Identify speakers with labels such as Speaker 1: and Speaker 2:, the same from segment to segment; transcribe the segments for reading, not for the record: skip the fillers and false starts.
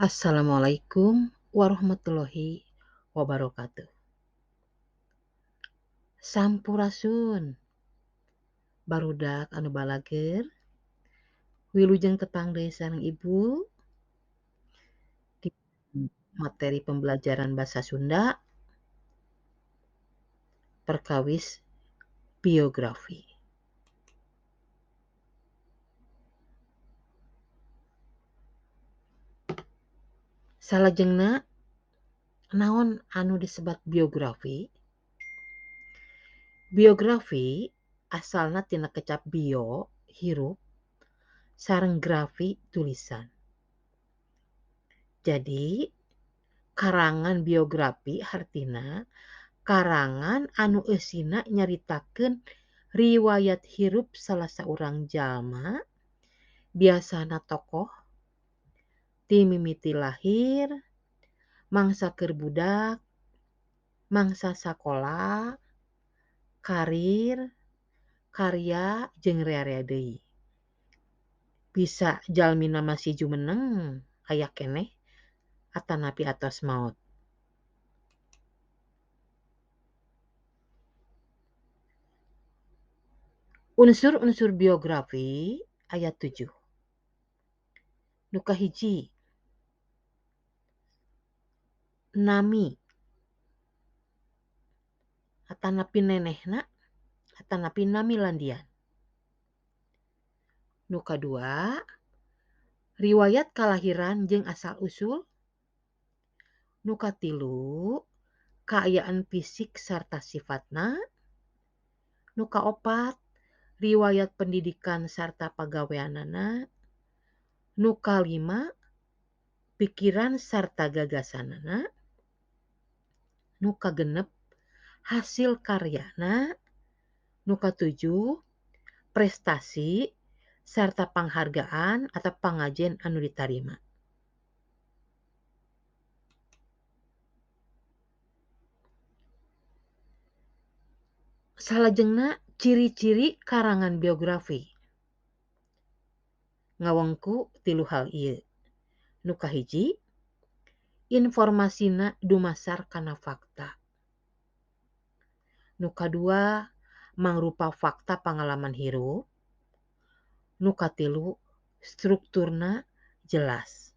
Speaker 1: Assalamualaikum warahmatullahi wabarakatuh. Sampurasun barudak anu balager, wilujeng tepang deui sareng Ibu di materi pembelajaran bahasa Sunda perkawis biografi. Salajengna naon anu disebat biografi? Biografi asalna tina kecap bio hirup sareng grafi tulisan. Jadi karangan biografi hartina karangan anu eusina nyaritakeun riwayat hirup salah saurang jalma, biasana tokoh ti mimiti lahir, mangsa keur budak, mangsa sakola, karir, karya jeung rea-rea deui. Bisa jalmina masih jumeneng aya keneh atanapi atos maot. Unsur-unsur biografi aya 7. Nu kahiji, nami atanapi nenehna atanapi nami landian. Nu kadua, riwayat kalahiran jeung asal usul. Nu katilu, kaayaan fisik sarta sifatna. Nu kaopat, riwayat pendidikan sarta pagaweanana. Nu kalima, pikiran sarta gagasanana. Nu kagenep, hasil karyana. Nu katujuh, prestasi sarta panghargaan atau pangajen anu ditarima. Salajengna ciri-ciri karangan biografi. Ngawengku 3 hal ieu. Nu kahiji, informasina dumasar kana fakta. Nu kadua, mangrupa fakta pangalaman hirup. Nu katilu, strukturna jelas.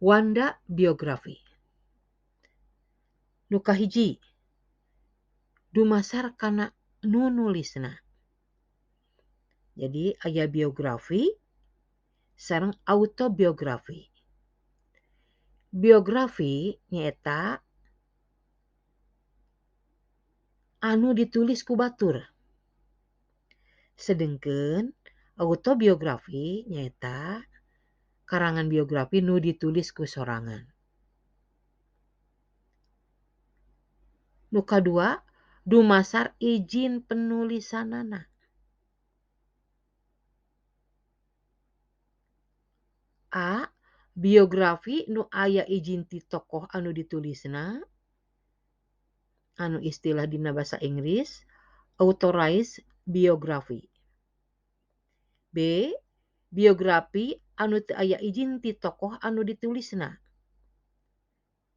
Speaker 1: Wanda biografi. Nu kahiji, dumasar kana nu nulisna. Jadi aya biografi sareng autobiografi. Biografi nyaeta anu ditulis ku batur. Sedengkeun autobiografi nyaeta karangan biografi nu ditulis ku sorangan. Nu kadua, dumasar izin penulisanana. A. Biografi nu aya izin ti tokoh anu ditulisna, anu istilah dina basa Inggris authorized biography. B. Biografi anu teu aya izin ti tokoh anu ditulisna,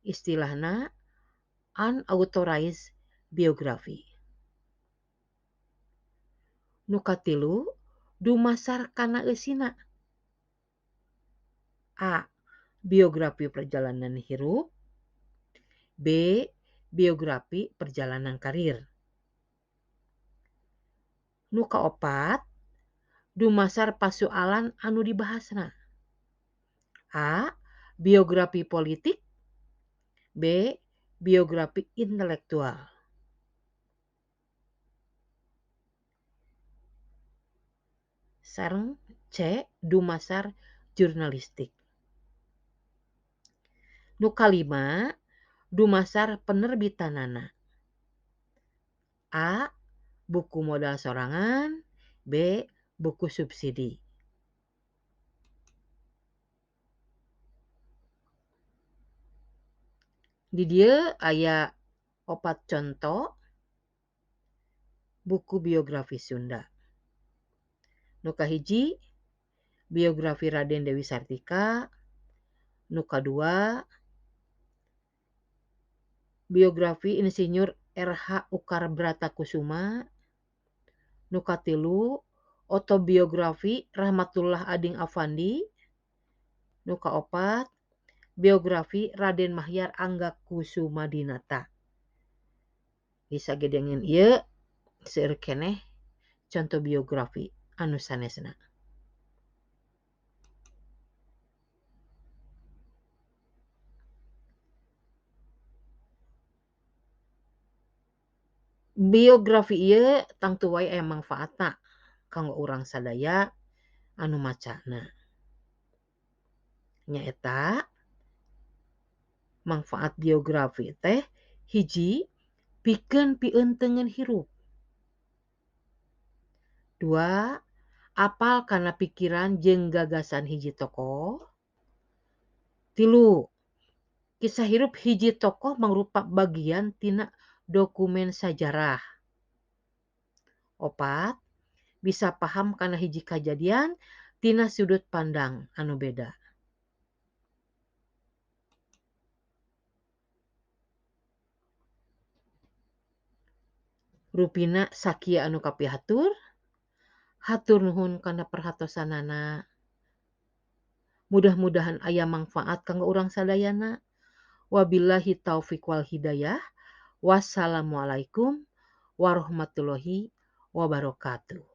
Speaker 1: istilahna unauthorized biography. Nu katilu, dumasar kana eusina. A. Biografi perjalanan hirup. B. Biografi perjalanan karir. Nu kaopat, dumasar pasualan anu dibahasna. A. Biografi politik. B. Biografi intelektual. Sareng C. Dumasar jurnalistik. Nu kalima, dumasar penerbitanana. A. Buku modal sorangan. B. Buku subsidi. Di dieu aya 4 conto buku biografi Sunda. Nu kahiji, biografi Raden Dewi Sartika, nu kadua biografi Insinyur R.H. Ukar Bratakusuma, nu katilu otobiografi Rahmatullah Ading Afandi, nu kaopat biografi Raden Mahyar Angga Kusumadinata. Bisa gedengeun ieu seueur keneh conto biografi anu sanesna. Biografi ieu tangtu wae aya mangfaatna kanggo urang sadaya anu macana. Nyaeta mangfaat biografi teh hiji pikeun pieunteuneun hirup. 2, apal kana pikiran jeung gagasan hiji tokoh. 3, kisah hirup hiji tokoh mangrupa bagian tina dokumen sajarah. 4, bisa paham kana hiji kajadian tina sudut pandang anu beda. Rupina sakieu anu kapihatur. Hatur nuhun kana perhatosanana. Mudah-mudahan aya mangfaat kanggo urang sadayana. Wabillahi taufik wal hidayah. Wassalamualaikum warahmatullahi wabarakatuh.